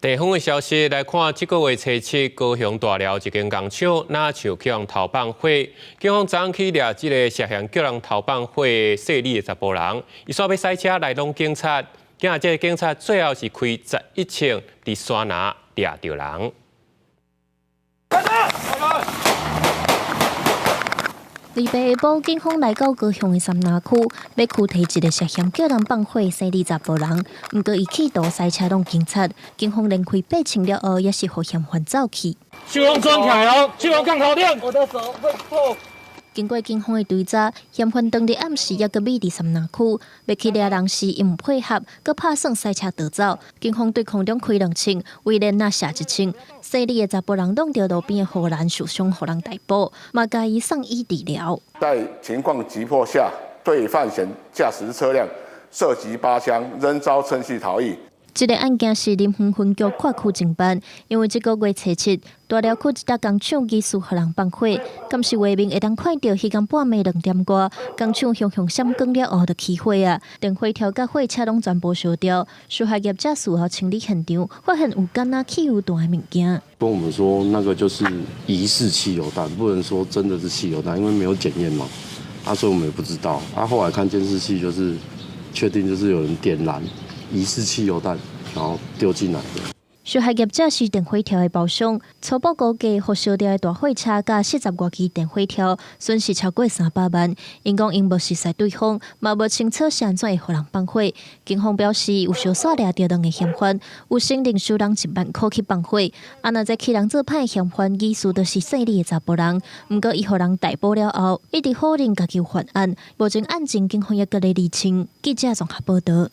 地方的消息來看，這個月初七，高雄大寮一間工廠，若像去予偷放火，警方昨昏去掠這个涉嫌叫人偷放火細膩的查埔人，伊煞欲駛車來挵警察，今這个警察最後是開11槍，佇山林掠著人。禮拜下晡，警方來到高雄的杉林區，欲拘提一个涉嫌叫人放火細膩查埔人。毋過伊企圖駛車挵警察，警方連開八槍了後，也是予嫌犯走去。手攏轉起來哦，手攏降頭頂。我的手會痛。經過警方的追查，嫌犯當日暗時猶閣匿佇杉林區，欲去掠人時，伊毋配合，閣拍算駛車逃走。警方對空中開兩槍，威廉若射一槍，細膩的查埔人挵著路邊的護欄受傷，予人逮捕，嘛共伊送醫治療。在情況急迫下，對犯嫌駕駛車輛射擊八槍，仍遭趁隙逃逸。這个案件是林園分局跨區偵辦，因為這個月初七，大寮區一搭工廠疑似予人放火，監視畫面會當看著彼工半暝2點外，工廠熊熊閃光了後就起火啊，電火條佮貨車攏全部燒掉。受害業者事後清理現場，發現有敢若汽油彈的物件。跟我們說，那個就是疑似汽油彈，不能說真的是汽油彈，因為沒有檢驗嘛。啊，所以我們也不知道。啊，後來看監視器，就是確定就是有人點燃疑似汽油彈，然後丟進來的。受害業者是電火條的包商，初步估計，予燒掉的大貨車佮40外支電火條，損失超過300萬。𪜶講𪜶無熟似對方，嘛無清楚是按怎會予人放火。警方表示，有相紲掠著兩个嫌犯，有承認收人1萬箍去放火。啊，若這去人做歹的嫌犯，疑似就是細膩的查埔人。毋過伊予人逮捕了後，一直否認家己有犯案。目前案情警方猶閣咧釐清。記者綜合報導。